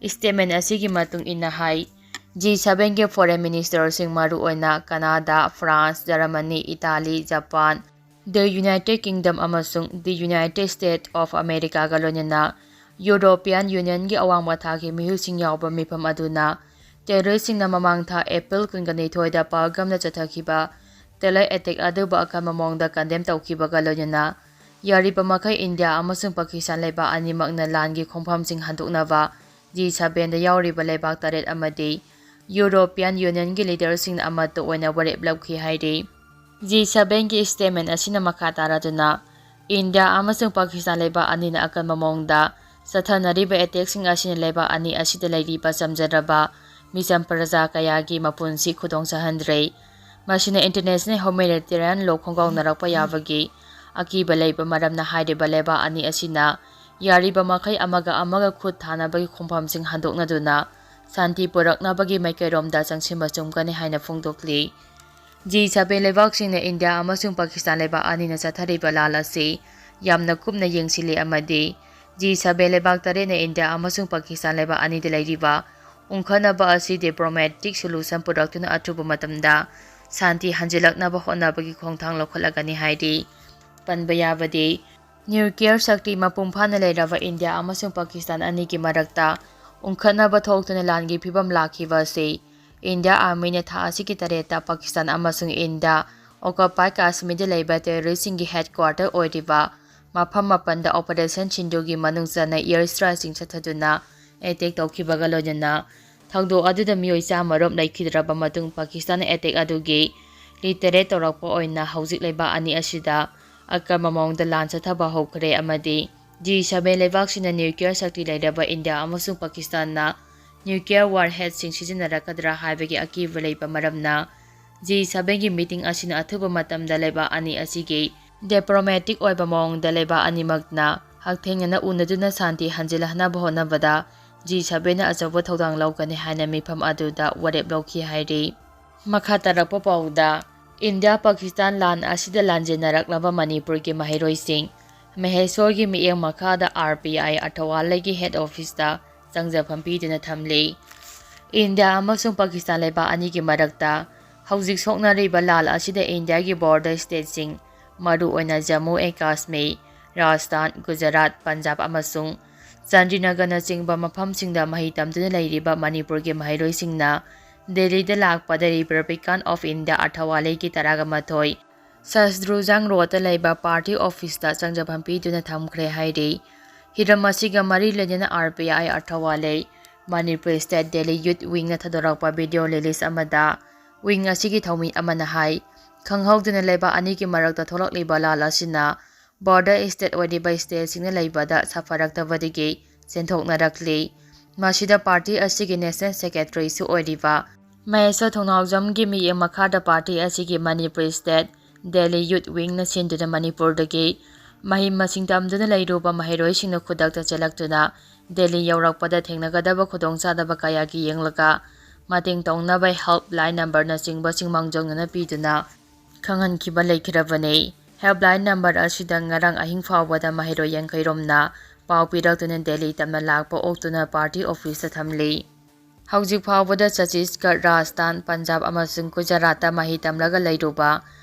Statement ꯑꯁꯤꯒꯤ ꯃꯇꯨꯡ ꯏꯟꯅ ꯍꯥꯏ, G sevenꯒꯤ foreign ministerꯁꯤꯡ, ꯃꯔꯨꯑꯣꯏꯅ Canada, France, Germany, Italy, Japan, the United Kingdom ꯑꯃꯁꯨꯡ the United States of Americaꯒ ꯂꯣꯏꯅꯅ European Unionꯒꯤ ꯑꯋꯥꯡꯕ ꯊꯥꯛꯀꯤ ꯃꯤꯍꯨꯠꯁꯤꯡ ꯌꯥꯎꯕ ꯃꯤꯐꯝ ꯑꯗꯨꯅ terroristꯁꯤꯡꯅ ꯃꯃꯥꯡ ꯊꯥ April ꯀꯨꯟꯒ ꯅꯤꯊꯣꯏꯗ ꯄꯍꯜꯒꯥꯝꯗ ꯆꯠꯊꯈꯤꯕ terror attack ꯑꯗꯨꯕꯨ ꯑꯀꯟꯕ ꯃꯑꯣꯡꯗ condemn ꯇꯧꯈꯤꯕꯒ ꯂꯣꯏꯅꯅ ꯌꯥꯔꯤꯕ ꯃꯈꯩ ꯏꯟꯗꯤꯌꯥ ꯑꯃꯁꯨꯡ ꯄꯥꯀꯤꯁꯇꯥꯟ ꯂꯩꯕꯥꯛ ꯑꯅꯤꯃꯛꯅ ꯂꯥꯟꯒꯤ ꯈꯣꯡꯐꯝꯁꯤꯡ ꯍꯟꯗꯣꯛꯅꯕ G sevenꯗ ꯌꯥꯎꯔꯤꯕ ꯂꯩꯕꯥꯛ ꯇꯔꯦꯠ ꯑꯃꯗꯤ European Unionꯒꯤ leaderꯁꯤꯡꯅ ꯑꯃꯠꯇ ꯑꯣꯏꯅ ꯋꯥꯔꯦꯞ ꯂꯧꯈꯤ ꯍꯥꯏꯔꯤ꯫ G sevenꯒꯤ statement ꯑꯁꯤꯅ ꯃꯈꯥ ꯇꯥꯔꯗꯨꯅ, ꯏꯟꯗꯤꯌꯥ ꯑꯃꯁꯨꯡ ꯄꯥꯀꯤꯁꯇꯥꯟ ꯂꯩꯕꯥꯛ ꯑꯅꯤꯅ ꯑꯀꯟꯕ ꯃꯑꯣꯡꯗ ꯆꯠꯊꯅꯔꯤꯕ attackꯁꯤꯡ ꯑꯁꯤꯅ ꯂꯩꯕꯥꯛ ꯑꯅꯤ ꯑꯁꯤꯗ ꯂꯩꯔꯤꯕ ꯆꯝꯖꯔꯕ ꯃꯤꯆꯝ ꯄ꯭ꯔꯖꯥ ꯀꯌꯥꯒꯤ ꯃꯄꯨꯟꯁꯤ ꯈꯨꯗꯣꯡ ꯆꯥꯍꯟꯗ꯭ꯔꯦ꯫ ꯃꯁꯤꯅ international humanitarian law ꯈꯣꯡꯒꯥꯎꯅꯔꯛꯄ ꯌꯥꯕꯒꯤ ꯑꯀꯤꯕ ꯂꯩꯕ ꯃꯔꯝꯅ ꯍꯥꯏꯔꯤꯕ ꯂꯩꯕꯥꯛ ꯑꯅꯤ ꯑꯁꯤꯅ ꯌꯥꯔꯤꯕ ꯃꯈꯩ ꯑꯃꯒ ꯑꯃꯒ ꯈꯨꯠ ꯊꯥꯅꯕꯒꯤ ꯈꯣꯡꯐꯝꯁꯤꯡ ꯍꯟꯗꯣꯛꯅꯗꯨꯅ ꯁꯥꯟꯇꯤ ꯄꯨꯔꯛꯅꯕꯒꯤ ꯃꯥꯏꯀꯩꯔꯣꯝꯗ ꯆꯪꯁꯤꯟꯕ ꯆꯨꯝꯒꯅꯤ ꯍꯥꯏꯅ ꯐꯣꯡꯗꯣꯛꯂꯤ꯫ G seven ꯂꯩꯕꯥꯛꯁꯤꯡꯅ ꯏꯟꯗꯤꯌꯥ ꯑꯃꯁꯨꯡ ꯄꯥꯀꯤꯁꯇꯥꯟ ꯂꯩꯕꯥꯛ ꯑꯅꯤꯅ ꯆꯠꯊꯔꯤꯕ ꯂꯥꯟ ꯑꯁꯤ ꯌꯥꯝꯅ ꯀꯨꯞꯅ ꯌꯦꯡꯁꯤꯜꯂꯤ ꯑꯃꯗꯤ G seven ꯂꯩꯕꯥꯛ ꯇꯔꯦꯠꯅ ꯏꯟꯗꯤꯌꯥ ꯑꯃꯁꯨꯡ ꯄꯥꯀꯤꯁꯇꯥꯟ ꯂꯩꯕꯥꯛ ꯑꯅꯤꯗ ꯂꯩꯔꯤꯕ ꯎꯪꯈꯠꯅꯕ ꯑꯁꯤ diplomatic solution ꯄꯨꯔꯛꯇꯨꯅ ꯑꯊꯨꯕ ꯃꯇꯝꯗ ꯁꯥꯟꯇꯤ ꯍꯟꯖꯤꯜꯂꯛꯅꯕ ꯍꯣꯠꯅꯕꯒꯤ ꯈꯣꯡꯊꯥꯡ ꯂꯧꯈꯠꯂꯒꯅꯤ ꯍꯥꯏꯔꯤ꯫ ꯄꯟꯕ ꯌꯥꯕꯗꯤ, nuclear ꯁꯛꯇꯤ ꯃꯄꯨꯡ ꯐꯥꯅ ꯂꯩꯔꯕ ꯏꯟꯗꯤꯌꯥ ꯑꯃꯁꯨꯡ ꯄꯥꯀꯤꯁꯇꯥꯟ ꯑꯅꯤꯒꯤ ꯃꯔꯛꯇ ꯎꯪꯈꯠꯅꯕ ꯊꯣꯛꯇꯨꯅ ꯂꯥꯟꯒꯤ ꯐꯤꯕꯝ ꯂꯥꯛꯈꯤꯕ ꯑꯁꯤ ꯏꯟꯗꯤꯌꯥ armyꯅ ꯊꯥ ꯑꯁꯤꯒꯤ ꯇꯔꯦꯠꯇ ꯄꯥꯀꯤꯁꯇꯥꯟ ꯑꯃꯁꯨꯡ ꯏꯟꯗꯤꯌꯥ occupied ꯀꯥꯁꯃꯤꯔꯗ ꯂꯩꯕ terroristꯁꯤꯡꯒꯤ headquarter ꯑꯣꯏꯔꯤꯕ ꯃꯐꯝ ꯃꯥꯄꯟꯗ Operation ꯁꯤꯟꯗꯨꯔꯒꯤ ꯃꯅꯨꯡ ꯆꯟꯅ air strikeꯁꯤꯡ ꯆꯠꯊꯗꯨꯅ attack ꯇꯧꯈꯤꯕꯒ ꯂꯣꯏꯅꯅ ꯊꯧꯗꯣꯛ ꯑꯗꯨꯗ ꯃꯤꯑꯣꯏ ꯆꯥꯝꯃ ꯔꯣꯝ ꯂꯩꯈꯤꯗ꯭ꯔꯕ ꯃꯇꯨꯡ ꯄꯥꯀꯤꯁꯇꯥꯟꯅ attack ꯑꯗꯨꯒꯤ retaliate ꯇꯧꯔꯛꯄ ꯑꯣꯏꯅ ꯍꯧꯖꯤꯛ ꯂꯩꯕꯥꯛ ꯑꯅꯤ ꯑꯁꯤꯗ ꯑꯀꯟꯕ ꯃꯑꯣꯡꯗ ꯂꯥꯟ ꯆꯠꯊꯕ ꯍꯧꯈ꯭ꯔꯦ ꯑꯃꯗꯤ G seven ꯂꯩꯕꯥꯛꯁꯤꯡꯅ nuclear ꯁꯛꯇꯤ ꯂꯩꯔꯕ ꯏꯟꯗꯤꯌꯥ ꯑꯃꯁꯨꯡ ꯄꯥꯀꯤꯁꯇꯥꯟꯅ nuclear warheadꯁꯤꯡ ꯁꯤꯖꯤꯟꯅꯔꯛꯀꯗ꯭ꯔꯥ ꯍꯥꯏꯕꯒꯤ ꯑꯀꯤꯕ ꯂꯩꯕ ꯃꯔꯝꯅ G sevenꯒꯤ meeting ꯑꯁꯤꯅ ꯑꯊꯨꯕ ꯃꯇꯝꯗ ꯂꯩꯕꯥꯛ ꯑꯅꯤ ꯑꯁꯤꯒꯤ diplomatic ꯑꯣꯏꯕ ꯃꯑꯣꯡꯗ ꯂꯩꯕꯥꯛ ꯑꯅꯤꯃꯛꯅ ꯍꯛꯊꯦꯡꯅꯅ ꯎꯅꯗꯨꯅ ꯁꯥꯟꯇꯤ ꯍꯟꯖꯤꯜꯍꯟꯅꯕ ꯍꯣꯠꯅꯕꯗ G sevenꯅ ꯑꯆꯧꯕ ꯊꯧꯗꯥꯡ ꯂꯧꯒꯅꯤ ꯍꯥꯏꯅ ꯃꯤꯐꯝ ꯑꯗꯨꯗ ꯋꯥꯔꯦꯞ ꯂꯧꯈꯤ ꯍꯥꯏꯔꯤ꯫ ꯃꯈꯥ ꯇꯥꯔꯛꯄ ꯄꯥꯎꯗ, ꯏꯟꯗꯤꯌꯥ ꯄꯥꯀꯤꯁꯇꯥꯟ ꯂꯥꯟ ꯑꯁꯤꯗ ꯂꯥꯟꯖꯦꯟꯅꯔꯛꯂꯕ ꯃꯅꯤꯄꯨꯔꯒꯤ ꯃꯍꯩꯔꯣꯏꯁꯤꯡ ꯃꯍꯦꯁꯣꯔꯒꯤ ꯃꯤꯠꯌꯦꯡ ꯃꯈꯥꯗ ꯑꯥꯔ ꯕꯤ ꯑꯥꯏ ꯑꯊꯋꯥꯂꯩꯒꯤ ꯍꯦꯗ ꯑꯣꯐꯤꯁꯇ ꯆꯪꯖꯐꯝ ꯄꯤꯗꯨꯅ ꯊꯝꯂꯤ꯫ ꯏꯟꯗꯤꯌꯥ ꯑꯃꯁꯨꯡ ꯄꯥꯀꯤꯁꯇꯥꯟ ꯂꯩꯕꯥꯛ ꯑꯅꯤꯒꯤ ꯃꯔꯛꯇ ꯍꯧꯖꯤꯛ ꯁꯣꯛꯅꯔꯤꯕ ꯂꯥꯜ ꯑꯁꯤꯗ ꯏꯟꯗꯤꯌꯥꯒꯤ ꯕꯣꯔꯗꯔ ꯁ꯭ꯇꯦꯠꯁꯤꯡ, ꯃꯔꯨꯑꯣꯏꯅ ꯖꯝꯃꯨ ꯑꯦꯟ ꯀꯥꯁꯃꯤꯔ, ꯔꯥꯖꯁꯊꯥꯟ, ꯒꯨꯖꯔꯥꯠ, ꯄꯟꯖꯥꯕ ꯑꯃꯁꯨꯡ ꯆꯥꯟꯗꯤꯅꯒꯔꯅꯆꯤꯡꯕ ꯃꯐꯝꯁꯤꯡꯗ ꯃꯍꯩ ꯇꯝꯗꯨꯅ ꯂꯩꯔꯤꯕ ꯃꯅꯤꯄꯨꯔꯒꯤ ꯃꯍꯩꯔꯣꯏꯁꯤꯡꯅ ꯗꯦꯜꯂꯤꯗ ꯂꯥꯛꯄꯗ ꯔꯤꯄꯕ꯭ꯂꯤꯀꯥꯟ ꯑꯣꯐ ꯏꯟꯗꯤꯌꯥ ꯑꯊꯋꯥꯂꯩꯒꯤ ꯇꯔꯥꯒ ꯃꯥꯊꯣꯏ, ꯁꯁꯗ꯭ꯔꯨꯖꯥꯡ ꯔꯣꯗꯇ ꯂꯩꯕ ꯄꯥꯔꯇꯤ ꯑꯣꯐꯤꯁꯇ ꯆꯪꯖꯐꯝ ꯄꯤꯗꯨꯅ ꯊꯝꯈ꯭ꯔꯦ ꯍꯥꯏꯔꯤ꯫ ꯍꯤꯔꯝ ꯑꯁꯤꯒ ꯃꯔꯤ ꯂꯩꯅꯅ ꯑꯥꯔ ꯕꯤ ꯑꯥꯏ ꯑꯊꯋꯥꯂꯩ ꯃꯅꯤꯄꯨꯔ ꯁ꯭ꯇꯦꯠ ꯗꯦꯜꯂꯤ ꯌꯨꯠ ꯋꯤꯡꯅ ꯊꯥꯗꯣꯔꯛꯄ ꯚꯤꯗꯤꯑꯣ ꯔꯤꯂꯤꯖ ꯑꯃꯗ ꯋꯤꯡ ꯑꯁꯤꯒꯤ ꯊꯧꯃꯤ ꯑꯃꯅ ꯍꯥꯏ, ꯈꯪꯍꯧꯗꯅ ꯂꯩꯕꯥꯛ ꯑꯅꯤꯒꯤ ꯃꯔꯛꯇ ꯊꯣꯛꯂꯛꯂꯤꯕ ꯂꯥꯜ ꯑꯁꯤꯅ ꯕꯣꯔꯗꯔ ꯁ꯭ꯇꯦꯠ ꯑꯣꯏꯔꯤꯕ ꯁ꯭ꯇꯦꯠꯁꯤꯡꯅ ꯂꯩꯕꯗ ꯁꯥꯐꯔꯛꯇꯕꯗꯒꯤ ꯆꯦꯟꯊꯣꯛꯅꯔꯛꯂꯤ꯫ ꯃꯁꯤꯗ ꯄꯥꯔꯇꯤ ꯑꯁꯤꯒꯤ ꯅꯦꯁꯅꯦꯜ ꯁꯦꯀ꯭ꯔꯦꯇꯔꯤꯁꯨ ꯑꯣꯏꯔꯤꯕ ꯃꯍꯦꯁ꯭ꯋꯔ ꯊꯣꯡꯅꯥꯎꯖꯝꯒꯤ ꯃꯤꯠꯌꯦꯡ ꯃꯈꯥꯗ ꯄꯥꯔꯇꯤ ꯑꯁꯤꯒꯤ ꯃꯅꯤꯄꯨꯔ ꯁ꯭ꯇꯦꯠ ꯗꯦꯜꯂꯤ ꯌꯨꯠ ꯋꯤꯡꯅ ꯁꯤꯟꯗꯨꯅ ꯃꯅꯤꯄꯨꯔꯗꯒꯤ ꯃꯍꯩ ꯃꯁꯤꯡ ꯇꯝꯗꯨꯅ ꯂꯩꯔꯨꯕ ꯃꯍꯩꯔꯣꯏꯁꯤꯡꯅ ꯈꯨꯗꯛꯇ ꯆꯦꯜꯂꯛꯇꯨꯅ ꯗꯦꯜꯂꯤ ꯌꯧꯔꯛꯄꯗ ꯊꯦꯡꯅꯒꯗꯕ ꯈꯨꯗꯣꯡꯆꯥꯗꯕ ꯀꯌꯥꯒꯤ ꯌꯦꯡꯂꯒ ꯃꯇꯦꯡ ꯇꯧꯅꯕ ꯍꯦꯜꯞꯂꯥꯏꯟ ꯅꯝꯕꯔꯅꯆꯤꯡꯕꯁꯤꯡ ꯃꯥꯡꯖꯧꯅꯅ ꯄꯤꯗꯨꯅ ꯈꯪꯍꯟꯈꯤꯕ ꯂꯩꯈꯤꯔꯕꯅꯤ꯫ ꯍꯦꯜꯞꯂꯥꯏꯟ ꯅꯝꯕꯔ ꯑꯁꯤꯗ ꯉꯔꯥꯡ ꯑꯍꯤꯡ ꯐꯥꯎꯕꯗ ꯃꯍꯩꯔꯣꯏ ꯌꯥꯡꯈꯩ ꯔꯣꯝꯅ ꯄꯥꯎ ꯄꯤꯔꯛꯇꯨꯅ ꯗꯦꯜꯂꯤ ꯇꯝꯅ ꯂꯥꯛꯄ ꯑꯣꯛꯇꯨꯅ ꯄꯥꯔꯇꯤ ꯑꯣꯐꯤꯁꯇ ꯊꯝꯂꯤ꯫ ꯍꯧꯖꯤꯛ ꯐꯥꯎꯕꯗ ꯆꯇꯤꯁꯒꯔ, ꯔꯥꯖꯁꯊꯥꯟ, ꯄꯟꯖꯥꯕ ꯑꯃꯁꯨꯡ ꯒꯨꯖꯔꯥꯠꯇ ꯃꯍꯩ ꯇꯝꯂꯒ ꯂꯩꯔꯨꯕ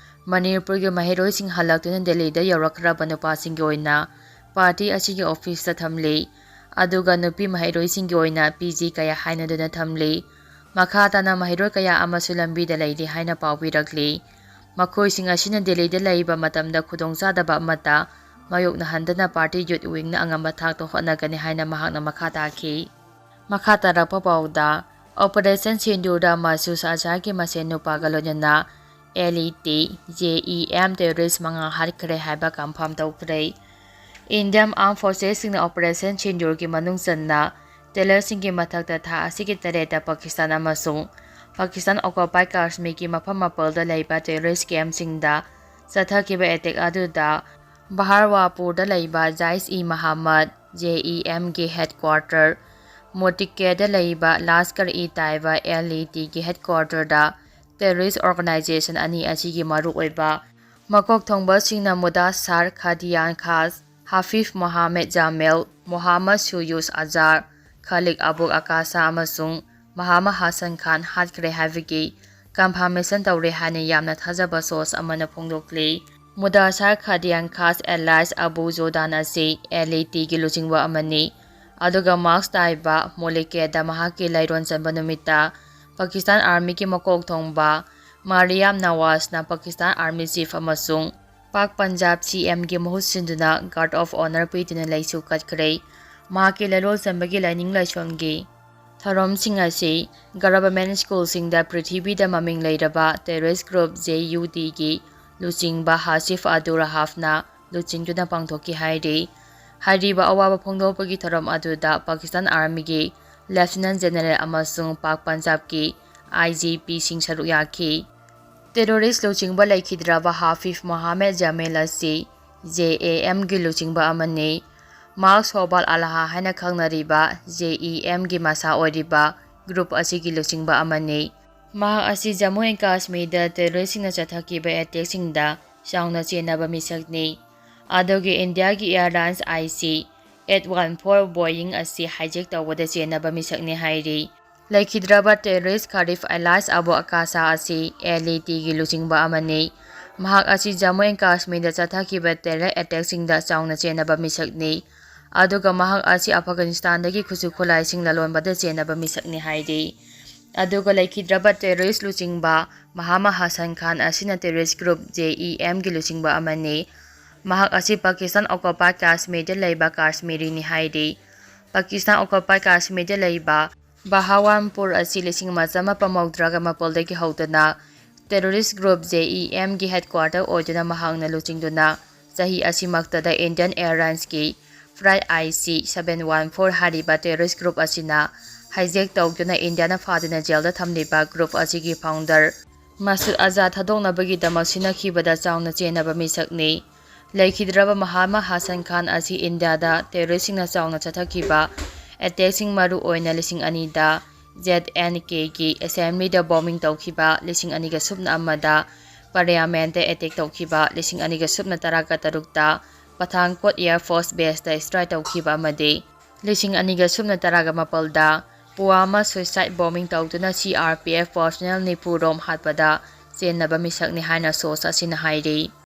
ꯃꯅꯤꯄꯨꯔꯒꯤ ꯃꯍꯩꯔꯣꯏꯁꯤꯡ ꯍꯜꯂꯛꯇꯨꯅ ꯗꯦꯜꯂꯤꯗ ꯌꯧꯔꯛꯈ꯭ꯔꯕ ꯅꯨꯄꯥꯁꯤꯡꯒꯤ ꯑꯣꯏꯅ ꯄꯥꯔꯇꯤ ꯑꯁꯤꯒꯤ ꯑꯣꯐꯤꯁꯇ ꯊꯝꯂꯤ꯫ ꯑꯗꯨꯒ ꯅꯨꯄꯤ ꯃꯍꯩꯔꯣꯏꯁꯤꯡꯒꯤ ꯑꯣꯏꯅ ꯄꯤ ꯖꯤ ꯀꯌꯥ ꯍꯥꯏꯅꯗꯨꯅ ꯊꯝꯂꯤ꯫ ꯃꯈꯥ ꯇꯥꯅ ꯃꯍꯩꯔꯣꯏ ꯀꯌꯥ ꯑꯃꯁꯨ ꯂꯝꯕꯤꯗ ꯂꯩꯔꯤ ꯍꯥꯏꯅ ꯄꯥꯎ ꯄꯤꯔꯛꯂꯤ꯫ ꯃꯈꯣꯏꯁꯤꯡ ꯑꯁꯤꯅ ꯗꯦꯜꯂꯤꯗ ꯂꯩꯕ ꯃꯇꯝꯗ ꯈꯨꯗꯣꯡꯆꯥꯗꯕ ꯑꯃꯠꯇ ꯃꯥꯌꯣꯛꯅꯍꯟꯗꯅ ꯄꯥꯔꯇꯤ ꯌꯨꯠ ꯋꯤꯡꯅ ꯑꯉꯝꯕ ꯊꯥꯛꯇ ꯍꯣꯠꯅꯒꯅꯤ ꯍꯥꯏꯅ ꯃꯍꯥꯛꯅ ꯃꯈꯥ ꯇꯥꯈꯤ꯫ ꯃꯈꯥ ꯇꯥꯔꯛꯄ ꯄꯥꯎꯗ, ꯑꯣꯄꯔꯦꯁꯟ ꯁꯤꯟꯗꯨꯔꯗ ꯃꯁꯨꯗ ꯑꯖꯍꯔꯒꯤ ꯃꯁꯦꯟ ꯅꯨꯄꯥꯒ ꯂꯣꯏꯅꯅ L E T, J E M terrorist ꯃꯉꯥ ꯍꯥꯠꯈ꯭ꯔꯦ ꯍꯥꯏꯕ ꯀꯟꯐꯥꯔꯝ ꯇꯧꯈ꯭ꯔꯦ꯫ ꯏꯟꯗꯤꯌꯟ ꯑꯥꯔꯝ ꯐꯣꯔꯁꯦꯁꯁꯤꯡꯅ ꯑꯣꯄꯔꯦꯁꯟ ꯁꯤꯟꯗꯨꯔꯒꯤ ꯃꯅꯨꯡ ꯆꯟꯅ ꯇꯦꯔꯣꯔꯤꯁꯁꯤꯡꯒꯤ ꯃꯊꯛꯇ ꯊꯥ ꯑꯁꯤꯒꯤ ꯇꯔꯦꯠꯇ ꯄꯥꯀꯤꯁꯇꯥꯟ ꯑꯃꯁꯨꯡ ꯄꯥꯀꯤꯁꯇꯥꯟ ꯑꯣꯀꯨꯄꯥꯏ ꯀꯥꯁꯃꯤꯔꯒꯤ ꯃꯐꯝ ꯃꯥꯄꯜꯗ ꯂꯩꯕ ꯇꯦꯔꯣꯔꯤꯁ ꯀꯦꯝꯞꯁꯤꯡꯗ ꯆꯠꯊꯈꯤꯕ ꯑꯦꯇꯦꯛ ꯑꯗꯨꯗ ꯕꯍꯥꯋꯜꯄꯨꯔꯗ ꯂꯩꯕ ꯖꯥꯏꯁ ꯏ ꯃꯍꯥꯃꯗ, ꯖꯦ ꯏ ꯑꯦꯝꯒꯤ ꯍꯦꯗꯀ꯭ꯋꯥꯔꯇꯔ, ꯃꯣꯇꯤꯀꯦꯗ ꯂꯩꯕ ꯂꯥꯁꯀꯔ ꯏ ꯇꯥꯏꯕ, ꯑꯦꯜ ꯏ ꯇꯤꯒꯤ ꯍꯦꯗꯀ꯭ꯋꯥꯔꯇꯔꯗ ꯇꯦꯔꯣꯔꯤꯁ ꯑꯣꯔꯒꯅꯥꯏꯖꯦꯁꯟ ꯑꯅꯤ ꯑꯁꯤꯒꯤ ꯃꯔꯨꯑꯣꯏꯕ ꯃꯀꯣꯛ ꯊꯣꯡꯕꯁꯤꯡꯅ ꯃꯨꯗꯥꯁꯥꯔ ꯈꯥꯗꯤꯌꯥꯟ ꯈꯥꯁ, ꯍꯥꯐꯤꯐ ꯃꯣꯍꯥꯃꯦꯗ ꯖꯥꯃꯦꯜ, ꯃꯣꯍꯥꯃꯗ ꯁꯨꯌꯨꯁ ꯑꯖꯥꯔ, ꯈꯥꯂꯤꯗ ꯑꯕꯨ ꯑꯀꯥꯁꯥ ꯑꯃꯁꯨꯡ ꯃꯣꯍꯥꯃꯗ ꯍꯥꯁꯟ ꯈꯥꯟ ꯍꯥꯠꯈ꯭ꯔꯦ ꯍꯥꯏꯕꯒꯤ ꯀꯟꯐꯥꯔꯃꯦꯁꯟ ꯇꯧꯔꯦ ꯍꯥꯏꯅ ꯌꯥꯝꯅ ꯊꯥꯖꯕ ꯁꯣꯔꯁ ꯑꯃꯅ ꯐꯣꯡꯗꯣꯛꯂꯤ꯫ ꯃꯨꯗꯥꯁꯥꯔ ꯈꯥꯗꯤꯌꯥꯟ ꯈꯥꯁ ꯑꯦꯂꯥꯏꯁ ꯑꯕꯨ ꯖꯣꯗꯥꯟ ꯑꯁꯤ ꯑꯦꯜ ꯑꯦ ꯇꯤꯒꯤ ꯂꯨꯆꯤꯡꯕ ꯑꯃꯅꯤ, ꯑꯗꯨꯒ ꯃꯥꯔꯛꯁ ꯇꯥꯏꯕ ꯃꯣꯂꯤꯀꯦꯗ ꯃꯍꯥꯛꯀꯤ ꯂꯥꯏꯔꯣꯟ ꯆꯟꯕ ꯅꯨꯃꯤꯠꯇ ꯄꯥꯀꯤꯁꯇꯥꯟ ꯑꯥꯔꯃꯤꯒꯤ ꯃꯀꯣꯛ ꯊꯣꯡꯕ ꯃꯥꯔꯤꯌꯥꯝ ꯅꯋꯥꯖꯅ ꯄꯥꯀꯤꯁꯇꯥꯟ ꯑꯥꯔꯃꯤ ꯆꯤꯐ ꯑꯃꯁꯨꯡ ꯄꯥꯛ ꯄꯟꯖꯥꯕ ꯁꯤ ꯑꯦꯝꯒꯤ ꯃꯍꯨꯠ ꯁꯤꯟꯗꯨꯅ ꯒꯥꯔꯗ ꯑꯣꯐ ꯑꯣꯅꯔ ꯄꯤꯗꯨꯅ ꯂꯩꯁꯨ ꯀꯠꯈ꯭ꯔꯦ꯫ ꯃꯍꯥꯛꯀꯤ ꯂꯩꯔꯣꯜ ꯆꯟꯕꯒꯤ ꯂꯥꯏꯅꯤꯡ ꯂꯥꯏꯁꯣꯟꯒꯤ ꯊꯧꯔꯝꯁꯤꯡ ꯑꯁꯤ ꯒꯚꯔꯟꯃꯦꯟꯠ ꯁ꯭ꯀꯨꯜꯁꯤꯡꯗ ꯄ꯭ꯔꯤꯊꯤꯕꯤꯗ ꯃꯃꯤꯡ ꯂꯩꯔꯕ ꯇꯦꯔꯣꯔꯤꯁ ꯒ꯭ꯔꯨꯞ ꯖꯦ ꯌꯨ ꯗꯤꯒꯤ ꯂꯨꯆꯤꯡꯕ ꯍꯥꯁꯤꯐ ꯑꯗꯨ ꯔꯍꯥꯐꯅ ꯂꯨꯆꯤꯡꯗꯨꯅ ꯄꯥꯡꯊꯣꯛꯈꯤ ꯍꯥꯏꯔꯤ꯫ ꯍꯥꯏꯔꯤꯕ ꯑꯋꯥꯕ ꯐꯣꯡꯗꯣꯛꯄꯒꯤ ꯊꯧꯔꯝ ꯑꯗꯨꯗ ꯄꯥꯀꯤꯁꯇꯥꯟ ꯑꯥꯔꯃꯤꯒꯤ ꯂꯦꯐꯇꯤꯅꯦꯟꯠ ꯖꯦꯅꯔꯦꯜ ꯑꯃꯁꯨꯡ ꯄꯥꯛ ꯄꯟꯖꯥꯕꯀꯤ ꯑꯥꯏ ꯖꯤ ꯄꯤꯁꯤꯡ ꯁꯔꯨꯛ ꯌꯥꯈꯤ꯫ ꯇꯦꯔꯣꯔꯤꯁ ꯂꯨꯆꯤꯡꯕ ꯂꯩꯈꯤꯗ꯭ꯔꯕ ꯍꯥꯐꯤꯐ ꯃꯣꯍꯥꯃꯦꯗ ꯖꯃꯦꯜ ꯑꯁꯤ ꯖꯦ ꯑꯦ ꯑꯦꯝꯒꯤ ꯂꯨꯆꯤꯡꯕ ꯑꯃꯅꯤ꯫ ꯃꯥꯔꯛꯁ ꯍꯣꯕꯥꯜ ꯑꯂꯥꯍ ꯍꯥꯏꯅ ꯈꯪꯅꯔꯤꯕ ꯖꯦ ꯏ ꯑꯦꯝꯒꯤ ꯃꯁꯥ ꯑꯣꯏꯔꯤꯕ ꯒ꯭ꯔꯨꯞ ꯑꯁꯤꯒꯤ ꯂꯨꯆꯤꯡꯕ ꯑꯃꯅꯤ꯫ ꯃꯍꯥꯛ ꯑꯁꯤ ꯖꯝꯃꯨ ꯑꯦꯟ ꯀꯥꯁꯃꯤꯔꯗ ꯇꯦꯔꯣꯔꯤꯁꯁꯤꯡꯅ ꯆꯠꯊꯈꯤꯕ ꯑꯦꯇꯦꯛꯁꯤꯡꯗ ꯆꯥꯎꯅ ꯆꯦꯟꯅꯕ ꯃꯤꯁꯛꯅꯤ꯫ ꯑꯗꯨꯒ ꯏꯟꯗꯤꯌꯥꯒꯤ ꯑꯦꯌꯥꯔꯂꯥꯏꯟꯁ I C eight one four ꯕꯣꯌꯤꯡ ꯑꯁꯤ ꯍꯥꯏꯖꯦꯛ ꯇꯧꯕꯗ ꯆꯦꯟꯅꯕ ꯃꯤꯁꯛꯅꯤ ꯍꯥꯏꯔꯤ꯫ ꯂꯩꯈꯤꯗ꯭ꯔꯕ ꯇꯦꯔꯣꯔꯤꯁ ꯈꯥꯔꯤꯐ ꯑꯦꯂꯥꯏꯁ ꯑꯕꯨ ꯑꯀꯥꯁꯥ ꯑꯁꯤ ꯑꯦꯜ ꯑꯦ ꯇꯤꯒꯤ ꯂꯨꯆꯤꯡꯕ ꯑꯃꯅꯤ꯫ ꯃꯍꯥꯛ ꯑꯁꯤ ꯖꯝꯃꯨ ꯑꯦꯟ ꯀꯥꯁꯃꯤꯔꯗ ꯆꯠꯊꯈꯤꯕ ꯇꯦꯔꯣꯔ ꯑꯦꯇꯦꯛꯁꯤꯡꯗ ꯆꯥꯎꯅ ꯆꯦꯟꯅꯕ ꯃꯤꯁꯛꯅꯤ꯫ ꯑꯗꯨꯒ ꯃꯍꯥꯛ ꯑꯁꯤ ꯑꯐꯒꯥꯅꯤꯁꯇꯥꯟꯗꯒꯤ ꯈꯨꯠꯁꯨ ꯈꯨꯠꯂꯥꯏꯁꯤꯡ ꯂꯂꯣꯟꯕꯗ ꯆꯦꯟꯅꯕ ꯃꯤꯁꯛꯅꯤ ꯍꯥꯏꯔꯤ꯫ ꯑꯗꯨꯒ ꯂꯩꯈꯤꯗ꯭ꯔꯕ ꯇꯦꯔꯣꯔꯤꯁ ꯂꯨꯆꯤꯡꯕ ꯃꯍꯥꯃꯗ ꯍꯥꯁꯟ ꯈꯥꯟ ꯑꯁꯤꯅ ꯇꯦꯔꯣꯔꯤꯁ ꯒ꯭ꯔꯨꯞ ꯖꯦ ꯏ ꯑꯦꯝꯒꯤ ꯂꯨꯆꯤꯡꯕ ꯑꯃꯅꯤ꯫ ꯃꯍꯥꯛ ꯑꯁꯤ ꯄꯥꯀꯤꯁꯇꯥꯟ ꯑꯣꯀꯨꯄꯥꯏꯗ ꯀꯥꯁꯃꯤꯔꯗ ꯂꯩꯕ ꯀꯥꯁꯃꯤꯔꯤꯅꯤ ꯍꯥꯏꯔꯤ꯫ ꯄꯥꯀꯤꯁꯇꯥꯟ ꯑꯣꯀꯨꯄꯥꯏꯗ ꯀꯥꯁꯃꯤꯔꯗ ꯂꯩꯕ ꯕꯍꯥꯋꯥꯟꯄꯨꯔ ꯑꯁꯤ ꯂꯤꯁꯤꯡ ꯑꯃ ꯆꯃꯥꯄꯟ ꯃꯧꯗ꯭ꯔꯥꯒ ꯃꯥꯄꯜꯗꯒꯤ ꯍꯧꯗꯨꯅ ꯇꯦꯔꯣꯔꯤꯁ ꯒ꯭ꯔꯨꯞ ꯖꯦ ꯏ ꯑꯦꯝꯒꯤ ꯍꯦꯗꯀ꯭ꯋꯥꯇꯔ ꯑꯣꯏꯗꯨꯅ ꯃꯍꯥꯛꯅ ꯂꯨꯆꯤꯡꯗꯨꯅ ꯆꯍꯤ ꯑꯁꯤꯃꯛꯇꯗ Indian ꯑꯦꯌꯥꯔꯂꯥꯏꯟꯁꯀꯤ flight I C seven one four ꯍꯥꯏꯔꯤꯕ ꯇꯦꯔꯣꯔꯤꯁ ꯒ꯭ꯔꯨꯞ ꯑꯁꯤꯅ ꯍꯥꯏꯖꯦꯛ ꯇꯧꯗꯨꯅ ꯏꯟꯗꯤꯌꯥꯅ ꯐꯥꯗꯨꯅ ꯖꯦꯜꯗ ꯊꯝꯂꯤꯕ ꯒ꯭ꯔꯨꯞ ꯑꯁꯤꯒꯤ ꯐꯥꯎꯟꯗꯔ ꯃꯁꯨꯗ ꯑꯖꯥ ꯊꯥꯗꯣꯛꯅꯕꯒꯤꯗꯃꯛ ꯁꯤꯟꯅꯈꯤꯕꯗ ꯆꯥꯎꯅ ꯆꯦꯟꯅꯕ ꯃꯤꯁꯛꯅꯤ꯫ ꯂꯩꯈꯤꯗ꯭ꯔꯕ ꯃꯍꯥꯃꯗ ꯍꯥꯁꯟ ꯈꯥꯟ ꯑꯁꯤ ꯏꯟꯗꯤꯌꯥꯗ ꯇꯦꯔꯣꯔꯤꯁꯁꯤꯡꯅ ꯆꯥꯎꯅ ꯆꯠꯊꯈꯤꯕ ꯑꯦꯇꯦꯛꯁꯤꯡ ꯃꯔꯨ ꯑꯣꯏꯅ ꯂꯤꯁꯤꯡ ꯑꯅꯤꯗ ꯖꯦꯗ ꯑꯦꯟ ꯀꯦꯒꯤ ꯑꯦꯁꯦꯝꯕ꯭ꯂꯤꯗ ꯕꯣꯝꯕꯤꯡ ꯇꯧꯈꯤꯕ, ꯂꯤꯁꯤꯡ ꯑꯅꯤꯒ ꯁꯨꯞꯅ ꯑꯃꯗ ꯄꯥꯔꯂꯤꯌꯥꯃꯦꯟꯠꯇ ꯑꯦꯇꯦꯛ ꯇꯧꯈꯤꯕ, ꯂꯤꯁꯤꯡ ꯑꯅꯤꯒ ꯁꯨꯞꯅ ꯇꯔꯥꯒ ꯇꯔꯨꯛꯇ ꯄꯊꯥꯟꯀꯣꯠ Air Force Baseꯇ strike ꯇꯧꯈꯤꯕ ꯑꯃꯗꯤ ꯂꯤꯁꯤꯡ ꯑꯅꯤꯒ ꯁꯨꯞꯅ ꯇꯔꯥꯒ ꯃꯥꯄꯜꯗ ꯄꯨꯋꯥꯃꯥ suicide bombing ꯇꯧꯗꯨꯅ C R P F personnel ꯅꯤꯐꯨ ꯔꯣꯝ ꯍꯥꯠꯄꯗ ꯆꯦꯟꯅꯕ ꯃꯤꯁꯛꯅꯤ ꯍꯥꯏꯅ source ꯑꯁꯤꯅ ꯍꯥꯏꯔꯤ꯫